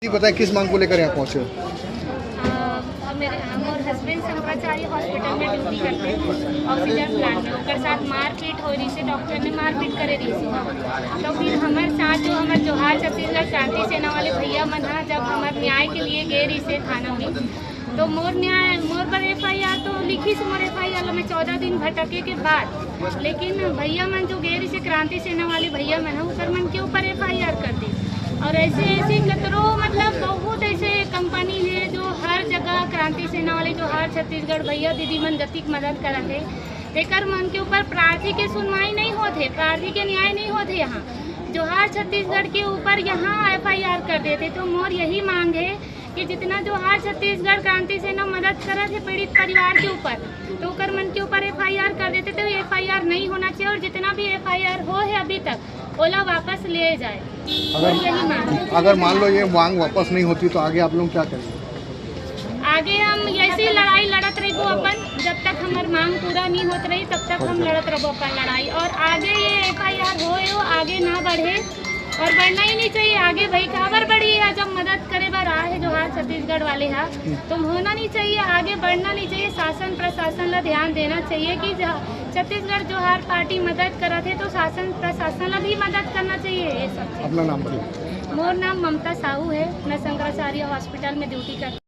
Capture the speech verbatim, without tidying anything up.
जी बताएं, किस मांग को लेकर यहाँ पहुँचे हो? अ, मेरे, मोर हस्बैंड शंकराचार्य हॉस्पिटल में ड्यूटी करते हैं, ऑक्सीजन प्लांट में। ओकर साथ मारपीट हो रही से, डॉक्टर ने मारपीट करे रही से। तो फिर हमारे साथ जो हमारे जोहार छत्तीसगढ़ क्रांति सेना वाले भैया मन हा, जब हमारे न्याय के लिए गए रही से थाना में, तो मोर न्याय, मोर पर एफआईआर तो लिखी से, मोर एफआईआर ला मैं चौदह दिन भटके के बाद, लेकिन भैया मन जो गए रही से क्रांति सेना वाले भैया मन हा, ओकर मन के ऊपर एफआईआर कर दी। और ऐसे ऐसे कतरो, मतलब, बहुत ऐसे कंपनी है जो हर जगह क्रांति सेना वाले जोहार छत्तीसगढ़ भैया दीदी मन गतिक मदद करत है, तेकर मन के ऊपर प्रार्थी के सुनवाई नहीं होत है, प्रार्थी के न्याय नहीं होत है। यहाँ जोहार छत्तीसगढ़ के ऊपर यहाँ एफआईआर कर देते। तो मोर यही मांग है कि जितना जोहार छत्तीसगढ़ क्रांति सेना मदद करत है पीड़ित परिवार के ऊपर, तो ओकर मन के ऊपर एफआईआर कर देते, तो एफआईआर नहीं होना चाहिए। और जितना भी एफआईआर हो है अभी तक, ओला वापस लिए जाए। और यही मांग है। अगर मान लो ये मांग वापस नहीं होती तो आगे आप लोग क्या करेंगे? आगे हम ऐसे ही लड़ाई लड़त रहिबो अपन, जब तक हमार मांग पूरा नहीं होत रही तब तक हम लड़त रहबो अपन लड़ाई। और आगे ये एफआईआर होए हो, आगे ना बढ़े और बढ़ना ही नहीं चाहिए आगे। भाई काबर बढ़ी है, जब मदद करे बर आए है जोहार छत्तीसगढ़ वाले हा, तो होना नहीं चाहिए, आगे बढ़ना नहीं चाहिए। शासन प्रशासन ला ध्यान देना चाहिए कि ज-, छत्तीसगढ़ जोहार पार्टी मदद करत है तो शासन प्रशासन ला भी मदद करना चाहिए। ये सब चीज। अपना नाम बताइए। मोर नाम ममता साहू है, मैं शंकराचार्य हॉस्पिटल में ड्यूटी करती